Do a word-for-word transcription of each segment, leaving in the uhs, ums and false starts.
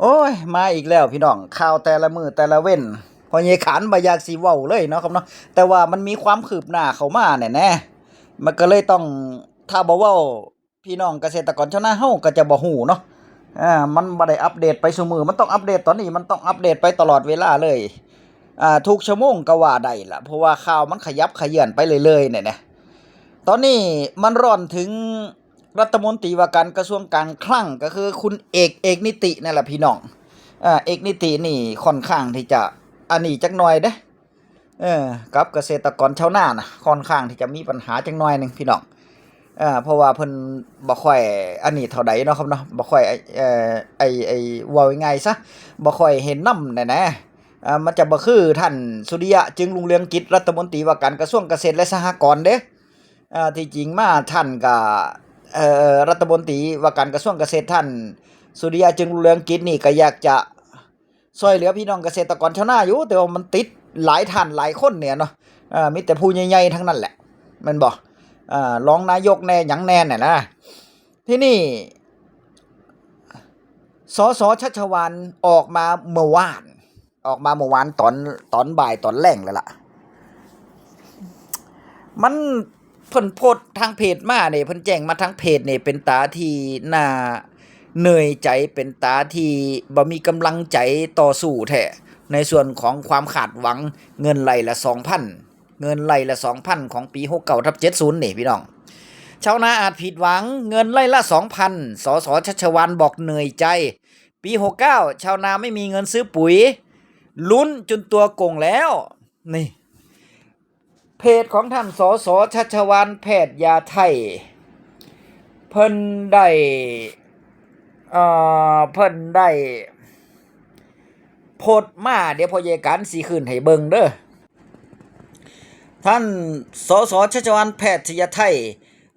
โอ้ย มาอีกแล้วพี่น้อง ข่าวแต่ละมื้อแต่ละเว็น พ่อใหญ่ขานบ่อยากสิเว้าเลยเนาะครับเนาะ แต่ว่ามันมีความคืบหน้าเข้ามาแหน่แหน่ มันก็เลยต้อง ถ้าบ่เว้า พี่น้องเกษตรกรชาวนาเฮาก็จะบ่ฮู้เนาะ อ่า มันบ่ได้อัปเดตไปซุมื้อ มันต้องอัปเดตตอนนี้ มันต้องอัปเดตไปตลอดเวลาเลย อ่า ทุกชั่วโมงก็ว่าได้ล่ะ เพราะว่าข่าวมันขยับเขยื้อนไปเรื่อยๆ เนี่ยนะ ตอนนี้มันร้อนถึงรัฐมนตรีว่าการกระทรวงการคลัง ก็คือคุณเอก เอกนิตินั่นแหละพี่น้อง อ่า เอกนิตินี่ค่อนข้างที่จะอันนี้จักหน่อยเด้ เออ กับเกษตรกรชาวนานะ ค่อนข้างที่จะมีปัญหาจักหน่อยหนึ่งพี่น้อง เออ เพราะว่าเพิ่นบ่ค่อยอันนี้เท่าใดเนาะครับเนาะ บ่ค่อย เอ่อ ไอ้ ไอ้ เว้าง่ายๆซะ บ่ค่อยเห็นนำแหน่นะ อ่า มันจะบ่คือท่านสุริยะ จึงรุ่งเรืองกิจ รัฐมนตรีว่าการกระทรวงเกษตรและสหกรณ์เด้ อ่า ที่จริงมาท่านก็ เอ่อ รัฐมนตรีว่าการกระทรวงเกษตรท่านสุริยะ จึงรุ่งเรืองกิจนี่ก็อยากจะ ช่วยเหลือพี่น้องเกษตรกรชาวนาอยู่ แต่ว่ามันติดหลายท่านหลายคนเนี่ยเนาะ เอ่อ มีแต่ผู้ใหญ่ๆ ทั้งนั้นแหละ แม่นบ่ เอ่อ รองนายกแน่หยังแน่เนี่ยนะ ที่นี่ สส ชัชวาลออกมาเมื่อวาน ออกมาเมื่อวานตอน ตอนบ่ายตอนแลงแล้วล่ะ มัน เพิ่นโพสต์ทางเพจมาเนี่ย เพิ่นแจ้งมาทางเพจเนี่ย เป็นตาที่น่าเหนื่อยใจ เป็นตาที่บ่มีกำลังใจต่อสู้แท้ ในส่วนของความคาดหวังเงินไร่ละสองพัน เงินไร่ละสองพัน ของปีหกเก้าทับเจ็ดศูนย์นี่พี่น้อง ชาวนาอาจผิดหวัง เงินไร่ละสองพัน สส ชัชวาลบอกเหนื่อยใจ ปีหกเก้า ชาวนาไม่มีเงินซื้อปุ๋ย ลุ้นจนตัวโก่งแล้ว นี่ เพจของท่าน สส ชัชวาล แพทยาไทย เพิ่นได้ เอ่อ เพิ่นได้ โพสต์มา เดี๋ยวพ่อใหญ่การสิขึ้นให้เบิ่งเด้อ ท่าน สส ชัชวาล แพทยาไทย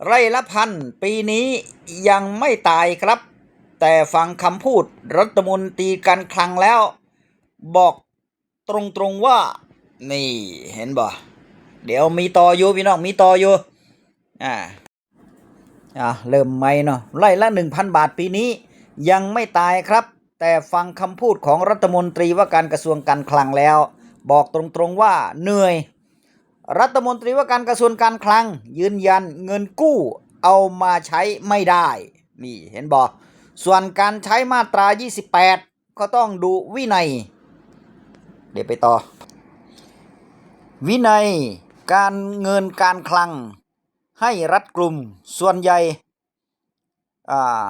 ไร่ละพัน ปีนี้ยังไม่ตายครับ แต่ฟังคำพูดรัฐมนตรีการคลังแล้ว บอกตรงๆว่า นี่ เห็นบ่ เดี๋ยวมีต่ออยู่พี่น้อง มีต่ออยู่ อ่า อ่า เริ่มใหม่เนาะ ไร่ละหนึ่งพันบาทปีนี้ ยังไม่ตายครับ แต่ฟังคำพูดของรัฐมนตรีว่าการกระทรวงการคลังแล้ว บอกตรงๆว่าเหนื่อย รัฐมนตรีว่าการกระทรวงการคลัง ยืนยันเงินกู้เอามาใช้ไม่ได้ นี่ เห็นบ่ ส่วนการใช้มาตรายี่สิบแปด ก็ต้องดูวินัย เดี๋ยวไปต่อ วินัยการเงินการคลังให้รัดกุม ส่วนใหญ่ อ่า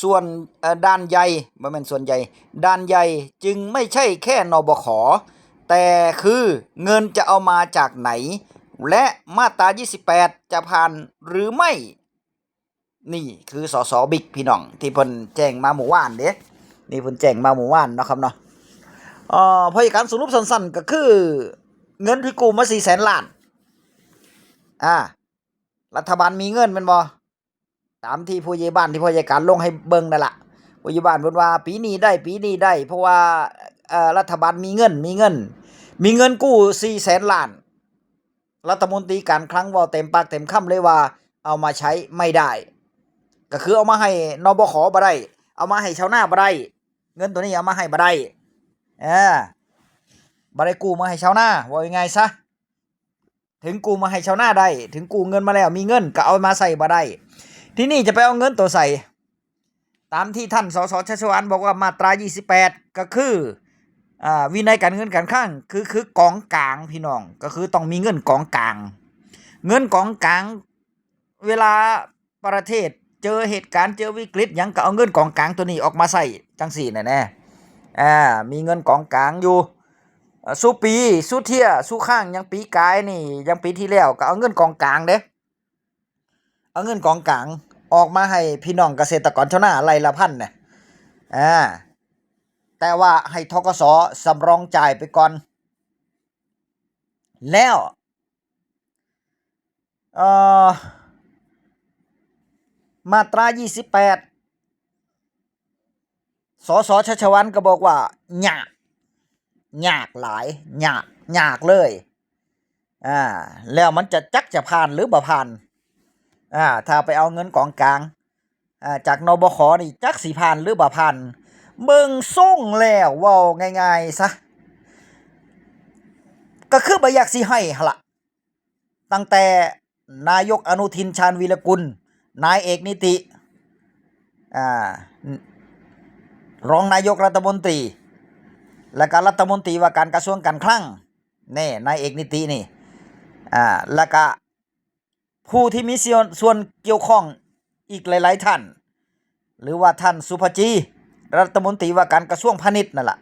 ส่วน เอ่อ ด่านใหญ่ บ่แม่นส่วนใหญ่ ด่านใหญ่จึงไม่ใช่แค่ นบข แต่คือเงินจะเอามาจากไหน และมาตรายี่สิบแปดจะผ่านหรือไม่ นี่คือ สส บิ๊ก พี่น้อง ที่เพิ่นแจ้งมาเมื่อวานเด้ นี่เพิ่นแจ้งมาเมื่อวานเนาะครับเนาะ เอ่อ พอการสรุปสั้นๆ ก็คือ เงินที่กู้มาสี่แสนล้าน อ่า รัฐบาลมีเงินแม่นบ่ ตามที่ผู้ใหญ่บ้านที่พ่อใหญ่การลงให้เบิ่งนั่นล่ะ ผู้ใหญ่บ้านเพิ่นว่าปีนี้ได้ ปีนี้ได้ เพราะว่า เอ่อ รัฐบาลมีเงิน มีเงิน มีเงินกู้สี่แสนล้าน รัฐมนตรีการคลังเว้าเต็มปากเต็มคำเลยว่าเอามาใช้ไม่ได้ ก็คือเอามาให้ นบข บ่ได้ เอามาให้ชาวนาบ่ได้ เงินตัวนี้เอามาให้บ่ได้ เออ บ่ได้กู้มาให้ชาวนา เว้าง่ายๆซะ ถึงกู้มาให้ชาวนาได้ ถึงกู้เงินมาแล้วมีเงินก็เอามาใช้บ่ได้ ที่นี่จะไปเอาเงินตัวใส ตามที่ท่าน สส ชัชวาลบอกว่ามาตรายี่สิบแปด ก็คือ อ่า วินัยการเงินการคลัง คือ คือกองกลางพี่น้อง ก็คือต้องมีเงินกองกลาง เงินกองกลาง เวลาประเทศเจอเหตุการณ์ เจอวิกฤตหยังก็เอาเงินกองกลางตัวนี้ออกมาใช้จังซี้น่ะแน่ อ่า มีเงินกองกลางอยู่ เอ่อ ซุปี ซุเทื่อ ซุครั้ง ยังปีกายนี่ ยังปีที่แล้วก็เอาเงินกองกลางเด้ เอาเงินกองกลางออกมาให้พี่น้องเกษตรกรชาวนาไร่ละพันน่ะ อ่า แต่ว่าให้ ธ.ก.ส. สำรองจ่ายไปก่อน แล้ว เอ่อ มาตรายี่สิบแปด สส ชัชวาลก็บอกว่ายาก ยากหลาย ยาก ยากเลย อ่า แล้วมันจะจักจะผ่านหรือบ่ผ่าน อ่า ถ้าไปเอาเงินกองกลาง อ่า จาก นบข นี่จักสิผ่านหรือบ่ผ่าน เบิ่งทรงแล้ว เว้าง่ายๆซะ ก็คือบ่อยากสิให้หั่นล่ะ ตั้งแต่นายกอนุทิน ชาญวีรกูล นายเอกนิติ อ่า รองนายกรัฐมนตรี และก็รัฐมนตรีว่าการกระทรวงการคลัง นี่ นายเอกนิตินี่ อ่า แล้วก็ผู้ที่มีส่วน ส่วนเกี่ยวข้องอีกหลายๆท่าน หรือว่าท่านสุภจี รัฐมนตรีว่าการกระทรวงพาณิชย์นั่นล่ะ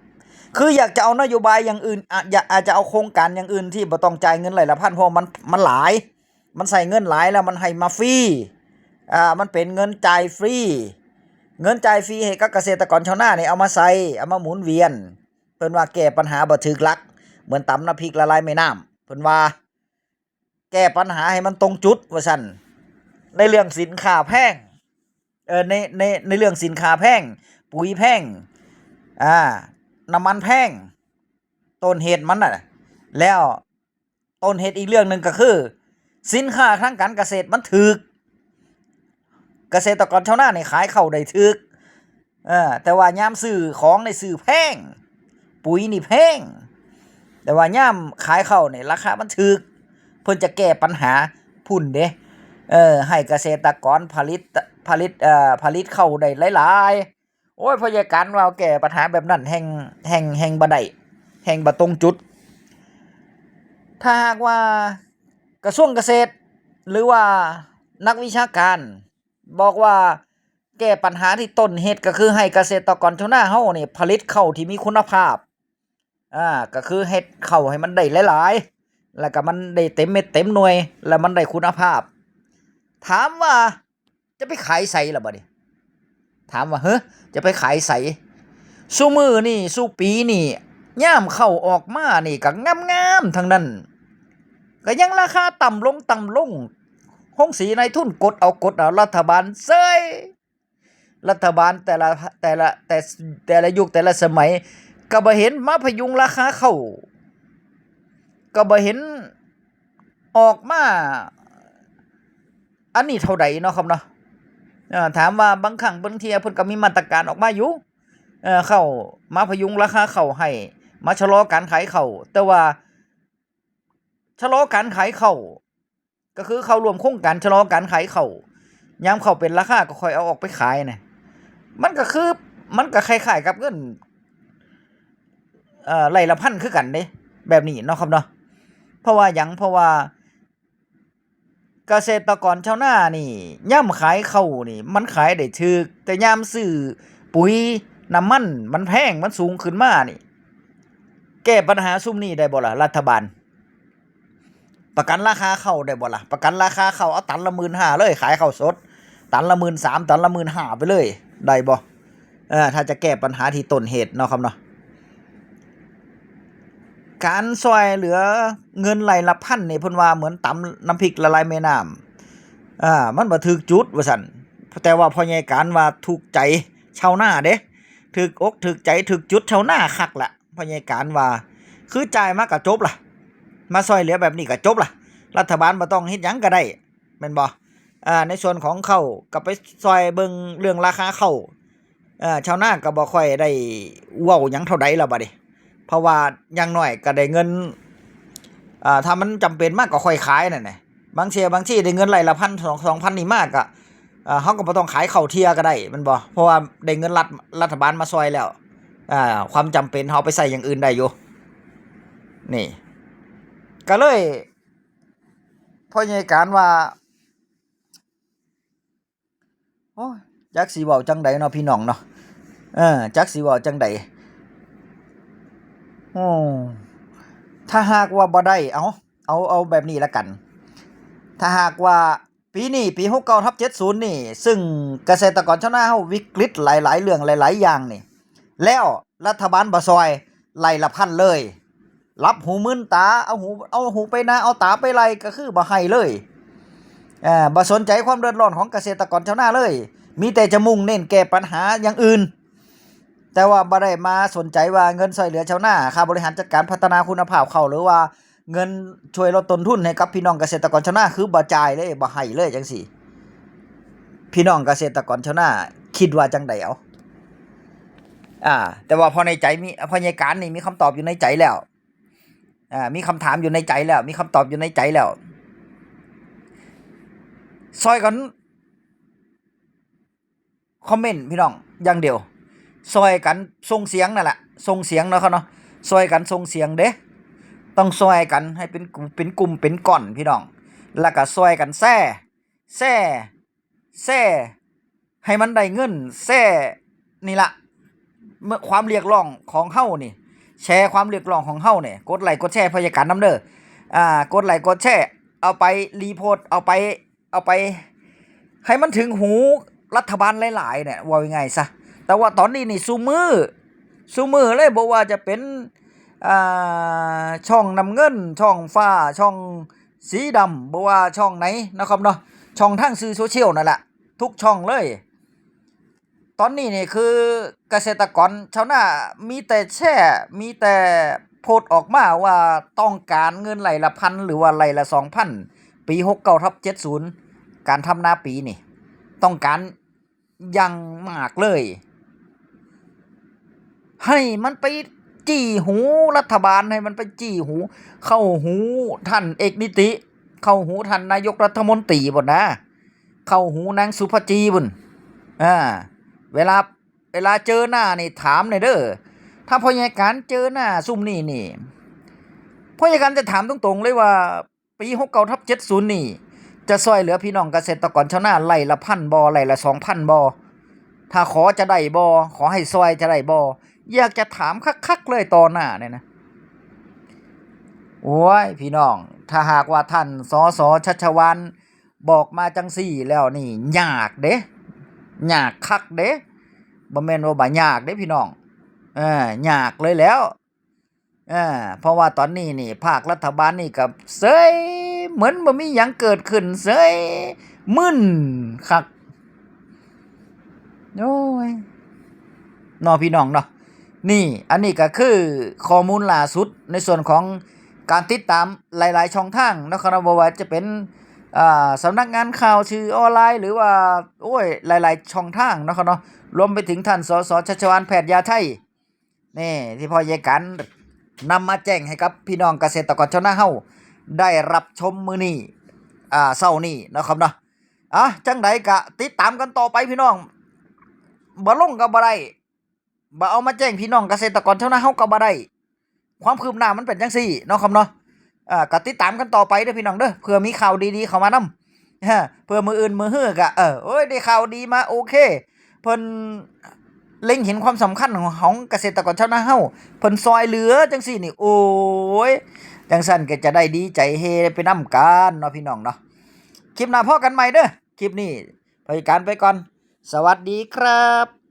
คืออยากจะเอานโยบายอย่างอื่น อ่ะ อยาก อาจจะเอาโครงการอย่างอื่นที่บ่ต้องจ่ายเงินไร่ละพัน เพราะมัน มันหลาย มันใช้เงินหลายแล้วมันให้มาฟรี อ่า มันเป็นเงินจ่ายฟรี เงินจ่ายฟรีให้กับเกษตรกรชาวนาเนี่ยเอามาใช้ เอามาหมุนเวียน เพิ่นว่าแก้ปัญหาบ่ถืกหลัก เหมือนตำน้ำพริกละลายแม่น้ำ เพิ่นว่า แก้ปัญหาให้มันตรงจุดว่าซั่น ในเรื่องสินค้าแพง เอ่อ ใน ใน ในเรื่องสินค้าแพง ปุ๋ยแพง อ่า น้ำมันแพง ต้นเหตุมันน่ะ แล้วต้นเหตุอีกเรื่องหนึ่งก็คือ สินค้าทางการเกษตรมันถืก เกษตรกรชาวนานี่ขายข้าวได้ถืก เออ แต่ว่ายามซื้อของนี่ซื้อแพง ปุ๋ยนี่แพง แต่ว่ายามขายข้าวนี่ราคามันถืก เพิ่นจะแก้ปัญหาพุ้นเด้ เออ ให้เกษตรกรผลิต ผลิต เอ่อ ผลิตข้าวได้หลายๆ โอ้ย พ่อใหญ่การว่าแก้ปัญหาแบบนั้นแฮ่ง แฮ่ง แฮ่งบ่ได้ แฮ่งบ่ตรงจุด ถ้าหากว่ากระทรวงเกษตร หรือว่านักวิชาการ บอกว่าแก้ปัญหาที่ต้นเหตุก็คือให้เกษตรกรชาวนาเฮานี่ผลิตข้าวที่มีคุณภาพ อ่า ก็คือเฮ็ดข้าวให้มันได้หลายๆ แล้วก็มันได้เต็มเม็ดเต็มหน่วย แล้วมันได้คุณภาพ ถามว่าจะไปขายไสล่ะบัดนี้ ถามว่า เฮ้อ จะไปขายไส ซุมื้อนี่ ซุปีนี่ ยามข้าวออกมานี่ก็งามๆ ทั้งนั้น ก็ยังราคาต่ำลง ต่ำลง โฮงสีนายทุนกดเอา กดเอา รัฐบาลเซ้ย รัฐบาลแต่ละ แต่ละ แต่ แต่ละยุคแต่ละสมัย ก็บ่เห็นมาพยุงราคาข้าว ก็บ่เห็นออกมา อันนี้เท่าใดเนาะครับเนาะ เอ่อ ถามว่าบางครั้งบางเที่ยเพิ่นก็มีมาตรการออกมาอยู่ เอ่อ ข้าว มาพยุงราคาข้าวให้ มาชะลอการขายข้าว แต่ว่า ชะลอการขายข้าว ก็คือเข้าร่วมโครงการชะลอการขายข้าว ยามข้าวเป็นราคาก็ค่อยเอาออกไปขายนะ มันก็คือ มันก็คล้ายๆกับเงิน เอ่อ ไร่ละพันคือกันเด้ แบบนี้เนาะครับเนาะ เพราะว่าหยัง เพราะว่าเกษตรกรชาวนานี่ ยามขายข้าวนี่ มันขายได้ถืก แต่ยามซื้อปุ๋ย น้ำมัน มันแพง มันสูงขึ้นมานี่ แก้ปัญหาซุมนี้ได้บ่ล่ะ รัฐบาล ประกันราคาข้าวได้บ่ล่ะ ประกันราคาข้าว เอาตันละหมื่นห้าเลย ขายข้าวสด ตันละหมื่นสาม ตันละหมื่นห้าไปเลย ได้บ่ เออ ถ้าจะแก้ปัญหาที่ต้นเหตุเนาะครับเนาะ การซ่อยเหลือเงินไร่ละพันนี่ เพิ่นว่าเหมือนตำน้ำพริกละลายแม่น้ำ อ่า มันบ่ถืกจุดว่าซั่น แต่ว่าพ่อใหญ่การว่าถูกใจชาวนาเด้ ถืกอกถืกใจถืกจุดชาวนาคักละ พ่อใหญ่การว่า คือจ่ายมาก็จบล่ะ มาซ่อยเหลือแบบนี้ก็จบล่ะ รัฐบาลบ่ต้องเฮ็ดหยังก็ได้ แม่นบ่ อ่า ในส่วนของข้าวก็ไปซ่อยเบิ่งเรื่องราคาข้าว เอ่อ ชาวนาก็บ่ค่อยได้เว้าหยังเท่าใดแล้วบัดนี้ เพราะว่าอย่างน้อยก็ได้เงิน อ่า ถ้ามันจำเป็นมากก็ค่อยขายนั่นแหละ บางเทื่อบางทีได้เงินไร่ละพัน สอง สองพันนี่มากก็ เอ่อ เฮาก็บ่ต้องขายข้าวเทื่อก็ได้ แม่นบ่ เพราะว่าได้เงินรัฐ รัฐบาลมาซ่อยแล้ว อ่า ความจำเป็นเฮาเอาไปใช้อย่างอื่นได้อยู่ นี่ ก็เลย พ่อใหญ่การว่า โอ้ย จักสิเว้าจั่งใดเนาะพี่น้องเนาะ เออ จักสิเว้าจั่งใด โอ้ ถ้าหากว่าบ่ได้ เอา เอา เอาแบบนี้ละกัน ถ้าหากว่าปีนี้ ปีหกเก้าทับเจ็ดศูนย์นี่ ซึ่งเกษตรกรชาวนาเฮาวิกฤตหลายๆเรื่องหลายๆอย่างนี่ แล้วรัฐบาลบ่ซ่อย ไร่ละพันเลย หลับหูมื่นตา เอาหู เอาหูไปนา เอาตาไปไล่ ก็คือบ่ให้เลย เอ่อ บ่สนใจความเดือดร้อนของเกษตรกรชาวนาเลย มีแต่จะมุ่งเน้นแก้ปัญหาอย่างอื่น แต่ว่าบ่ได้มาสนใจว่าเงินซ่อยเหลือชาวนา ค่าบริหารจัดการพัฒนาคุณภาพข้าว หรือว่าเงินช่วยลดต้นทุนให้กับพี่น้องเกษตรกรชาวนา คือบ่จ่ายเลย บ่ให้เลยจั่งซี้ พี่น้องเกษตรกรชาวนาคิดว่าจั่งใดเอา อ่า แต่ว่าพ่อในใจมี พ่อใหญ่การนี่มีคำตอบอยู่ในใจแล้ว อ่า มีคำถามอยู่ในใจแล้ว มีคำตอบอยู่ในใจแล้ว ซอยกันคอมเมนต์พี่น้องอย่างเดียว ซอยกันส่งเสียงนั่นแหละ ส่งเสียงเนาะครับเนาะ ซอยกันส่งเสียงเด้ ต้องซอยกันให้เป็นกลุ่ม เป็นกลุ่มเป็นก้อนพี่น้อง แล้วก็ซอยกันแชร์ แชร์ แชร์ ให้มันได้เงิน แชร์ นี่ละ เมื่อความเรียกร้องของเฮานี่ แชร์ความเรียกร้องของเฮาเนี่ย กดไลค์กดแชร์พ่อใหญ่การนำเด้อ อ่า กดไลค์กดแชร์ เอาไปรีโพสต์ เอาไป เอาไป ให้มันถึงหูรัฐบาลหลายๆเนี่ย ว่าง่ายๆซะ แต่ว่าตอนนี้นี่ซุมื้อ ซุมื้อเลย บ่ว่าจะเป็น อ่า ช่องน้ำเงิน ช่องฟ้า ช่องสีดำ บ่ว่าช่องไหนนะครับเนาะ ช่องทางสื่อโซเชียลนั่นแหละ ทุกช่องเลย ตอนนี้นี่คือเกษตรกรชาวนามีแต่แชร์ มีแต่โพสต์ออกมาว่าต้องการเงินไร่ละพัน หรือว่าไร่ละสองพัน ปี หกเก้าทับเจ็ดศูนย์ การทำนาปีนี่ ต้องการอย่างมากเลย ให้มันไปจี้หูรัฐบาล ให้มันไปจี้หู เข้าหูท่านเอกนิติ เข้าหูท่านนายกรัฐมนตรีพุ้นนะ เข้าหูนางสุภาจีพุ้น อ่า เวลา เวลาเจอหน้านี่ถามหน่อยเด้อ ถ้าพ่อใหญ่การเจอหน้าซุมนี่นี่ พ่อใหญ่การจะถามตรงๆเลยว่า ปี หกเก้าทับเจ็ดศูนย์นี่ จะซอยเหลือพี่น้องเกษตรกรชาวนาไร่ละพันบ่ ไร่ละสองพันบ่ ถ้าขอจะได้บ่ ขอให้ซอยจะได้บ่ อยากจะถามคักๆเลยต่อหน้าเนี่ยนะ โอ้ย พี่น้อง ถ้าหากว่าท่าน สส ชัชวาล บอกมาจังซี่แล้วนี่ ยากเด้ ยากคักเด้ บ่แม่นว่าบ่ยากเด้พี่น้อง เออ ยากเลยแล้ว เออ เพราะว่าตอนนี้นี่ ภาครัฐบาลนี่ก็เซย เหมือนบ่มีหยังเกิดขึ้น เซย มึนคัก โอ้ย เนาะพี่น้องเนาะ นี่ อันนี้ก็คือข้อมูลล่าสุดในส่วนของการติดตามหลายๆช่องทางนะครับเนาะ บ่ว่าจะเป็น อ่า สำนักงานข่าว สื่อออนไลน์ หรือว่า โอ้ย หลายๆช่องทางนะครับเนาะ รวมไปถึงท่าน สส ชัชวาล แพทยาไทย นี่ ที่พ่อใหญ่การนำมาแจ้งให้กับพี่น้องเกษตรกรชาวนาเฮาได้รับชมมื้อนี้ อ่า เช้านี้นะครับเนาะ อ่ะ จังใดก็ติดตามกันต่อไปพี่น้อง บ่ลงก็บ่ได้ บ่เอามาแจ้งพี่น้องเกษตรกรชาวนาเฮาก็บ่ได้ ความคืบหน้ามันเป็นจังซี่เนาะครับเนาะ อ่า ก็ติดตามกันต่อไปเด้อพี่น้องเด้อ เผื่อมีข่าวดีๆเข้ามานำ ฮะ เผื่อมื้ออื่นมื้อฮื้อก็ เออ โอ้ย ได้ข่าวดีมา โอเค เพิ่นเล็งเห็นความสำคัญของ ของเกษตรกรชาวนาเฮา เพิ่นซอยเหลือจังซี่นี่ โอ้ย จังซั่นก็จะได้ดีใจเฮไปนำกันเนาะพี่น้องเนาะ คลิปหน้าพ้อกันใหม่เด้อ คลิปนี้พ่อใหญ่การไปก่อน สวัสดีครับ